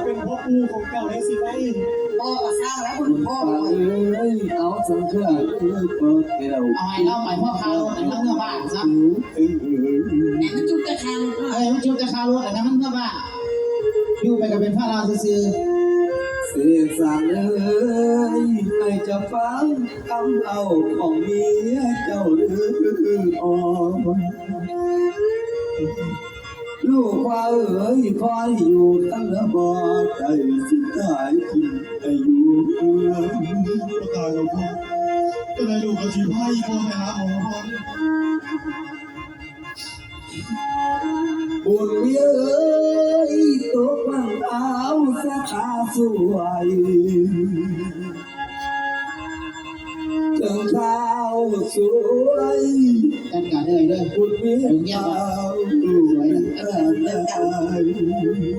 ເປັນພໍ່ປູ່ຂອງເຈົ້າໄດ້ຊິໄດ້. ພໍ່ກໍສ້າງແລ້ວ ບຸນພໍ່ເອີຍ. ເອົາສັງຂານເອີຍພໍ່ແກ້ວ ເອົາໃຫ້ລາວໄປຮອດຄາລົດໃຫ້ມັນເມືອບ້ານຊະ. ເອີ ໃຫ້ມັນຈຸດແຕ່ຄາລົດ ເອີ ໃຫ້ມັນຈຸດແຕ່ຄາລົດ ໃຫ້ມັນເມືອບ້ານ. ຢູ່ໄປກໍເປັນພາລະຊື່ໆ. ເສກສັນເອີຍ ໃຫ້ເຈົ້າຟັງຄຳເວົ້າຂອງເມຍເຈົ້າເດີ. ລູກພໍ່ເອີຍ ພໍ່ຢູ່ກັນລະບໍ່ໄດ້ ຊິຕາຍຖິ້ມໃຫ້ຢູ່ເຮືອນ. ບໍ່ຕາຍດອກພໍ່ ຈັ່ງໃດລູກກໍຊິພາອີ່ພໍ່ໄປຫາໝໍ. ບຸນເອີຍ ຕົກວັນອາວຊະຕາສວຍ ເຖິງຄາວສວຍ ຈັດການເອີຍເດີ ບຸນເອີຍ ເອົາສວຍ ເອີ ເອີ ເອີ ເອີ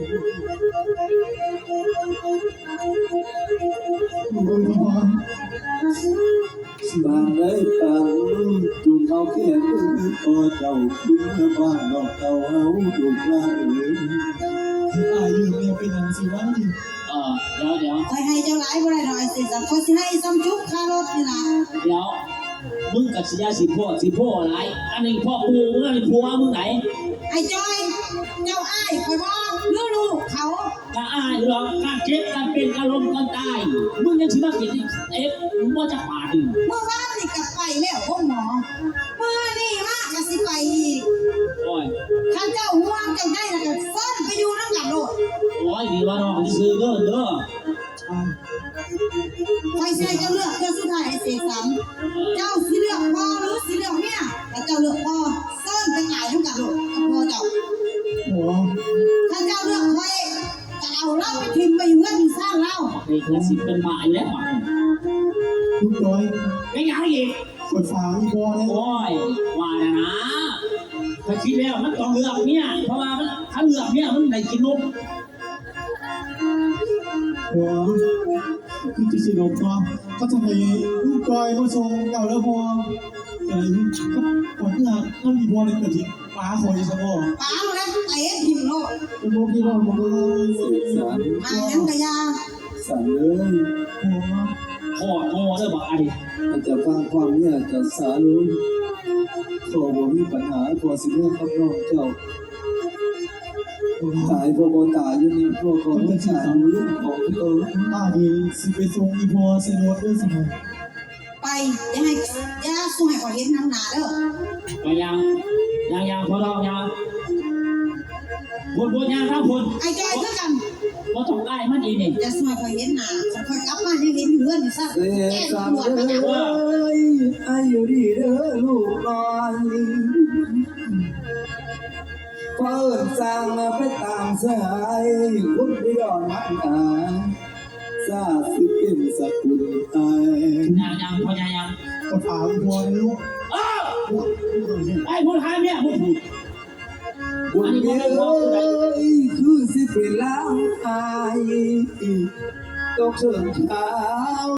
ບາງໄດ້ປັນຈຸ່ມເອົາແຂນເອີຍ ພໍ່ເຈົ້າຄືເມືອບ້ານນອກເຕົ້າເຮົາ ລູກຫຼານເອີຍ. ອ້າຍເອີຍ ແມ່ເປັນຫຍັງຊິຫວັງ? ເອີ ດຽວໆ ຂ້ອຍໃຫ້ເຈົ້າຫຼາຍບໍ່ໄດ້ດອກ ອ້າຍເສກສັນ ຂ້ອຍຊິໃຫ້ສ່ຳຈຸກຄາລົດນີ້ລະ. ດຽວ ມຶງກໍຊິຢ່າຊິໂພດຊິໂພຫຼາຍ ອັນນີ້ພໍ່ປູ່ມຶງ ອັນນີ້ຜົວມຶງໃດ໋. ອ້າຍຈ່ອຍ ເຈົ້າອ້າຍຂ້ອຍບໍ່ ຫຼືລູກເຂົາ? ກະອ້າຍດອກ ກະເຈັບກັນເປັນກະລົ້ມກັນຕາຍ ມຶງຍັງຊິມາເຮັດເອັບບໍ່ຈັກບາດນີ້. ມື້ວານນີ້ກະໄປແລ້ວໂຮງໝໍ ມື້ນີ້ມາກະຊິໄປອີກ. ໂອ້ຍ ຄັນເຈົ້າຫ່ວງເຈົ້າໃຈນະ ກະເຊີນໄປຢູ່ນຳກັນໂລດ. ໂອ້ຍ ດີວ່ານ້ອງຊື່ໆເດີ ເດີ. ຂ້ອຍຊິໃຫ້ເຈົ້າເລືອກເທື່ອສຸດທ້າຍ ອ້າຍເສກສັນ ເຈົ້າຊິເລືອກພໍ່ ຫຼື ຊິເລືອກເມຍ? ຖ້າເຈົ້າເລືອກພໍ່ ເຊີນໄປຕາຍນຳກັນໂລດກັບພໍ່ເຈົ້າ. ໂອ້ ຖ້າເຈົ້າເລືອກຂ້ອຍ ກໍເອົາລາວໄປຖິ້ມໄວ້ເຮືອນຢູ່ຊານລາວ. ເຮີ້ຍ ກະຊິເປັນບ້າຢູ່ແລ້ວບາດນີ້. ລຸງຈອຍ ເປັນຫຍັງອີກ? ຂ້ອຍຝາກອີ່ພໍ່ແດ່. ໂອ້ຍ ວ່າແລ້ວນະ ຂ້ອຍຄິດແລ້ວ ມັນຕ້ອງເລືອກເມຍ ເພາະວ່າມັນ ຄັນເລືອກເມຍ ມັນໄດ້ກິນນົມ. ໂອ້ ຄືຈະຊິລົບເນາະ ເຂົາຈະໃຫ້ລຸງຈອຍມາສົ່ງເຈົ້າເດີພໍ່. ເອີ ຂ້ອຍຄືຮັກນຳອີ່ພໍ່ນີ້ ກະຊິປາຂ້ອຍຊະບໍ? ປາແລ້ວ ເຕະຖິ້ມໂລດ. ເປັນບໍ່ຄືເວົ້າບໍ່ເບິ່ງເອີຍ ເສກສັນ ມາຫຍັງກະຢ່າ ສັນເອີຍ. ໂອ້ ພໍ່ ພໍ່ເດີບັກອັນນີ້ ເຈົ້າຟັງຄວາມເມຍເຈົ້າສາລູກ. ພໍ່ບໍ່ມີບັນຫາ ພໍ່ຊິເມືອກັບນ້ອງເຈົ້າ. ຕາຍພໍ່ບໍ່ຕາຍຢູ່ນີ້ ພໍ່ກໍຮູ້ຈັກເລື່ອງຂອງເພິ່ນ. ປ້າດີ ຊິໄປສົ່ງອີ່ພໍ່ໃສ່ລົດເດີຊັ້ນ. ໄປ ຢ່າໃຫ້ ຢ່າສູ່ໃຫ້ຂ້ອຍເຫັນໜັງໜ້າເດີ. ໄປຍ່າງ ຍ່າງໆ ພໍ່ນ້ອງຍ່າງ. ພຸ້ນໆ ຍ່າງທາງພຸ້ນ. ອ້າຍຈ່ອຍຄືກັນ. ບໍ່ຕ້ອງອ້າຍມັນອີ່ນີ້. ຢ່າສູ່ໃຫ້ຂ້ອຍເຫັນໜ້າ. ຄັນຂ້ອຍກັບມາຍັງເຫັນຢູ່ເຮືອນຢູ່ຊັ້ນ ແຈ້ງຕຳຫຼວດມາຈັບ. ເອີຍ ໃຫ້ຢູ່ດີເດີລູກນ້ອຍ. ເພິ່ນສັ່ງໄປຕາມສະຫາຍ ຄຸນພິດອນມັນອາ ຊາດຊິເປັນສະກຸນອ້າຍ. ຍ່າງໆ ພໍ່ຍ່າງໆ. ກໍຖາມພໍ່ລູກ. ເອີ ໄປພຸ້ນຫາເມຍພຸ້ນ. ບຸນເອີຍ ຄືຊິເປັນລາວອ້າຍ ຕົກເຖິງຄາວ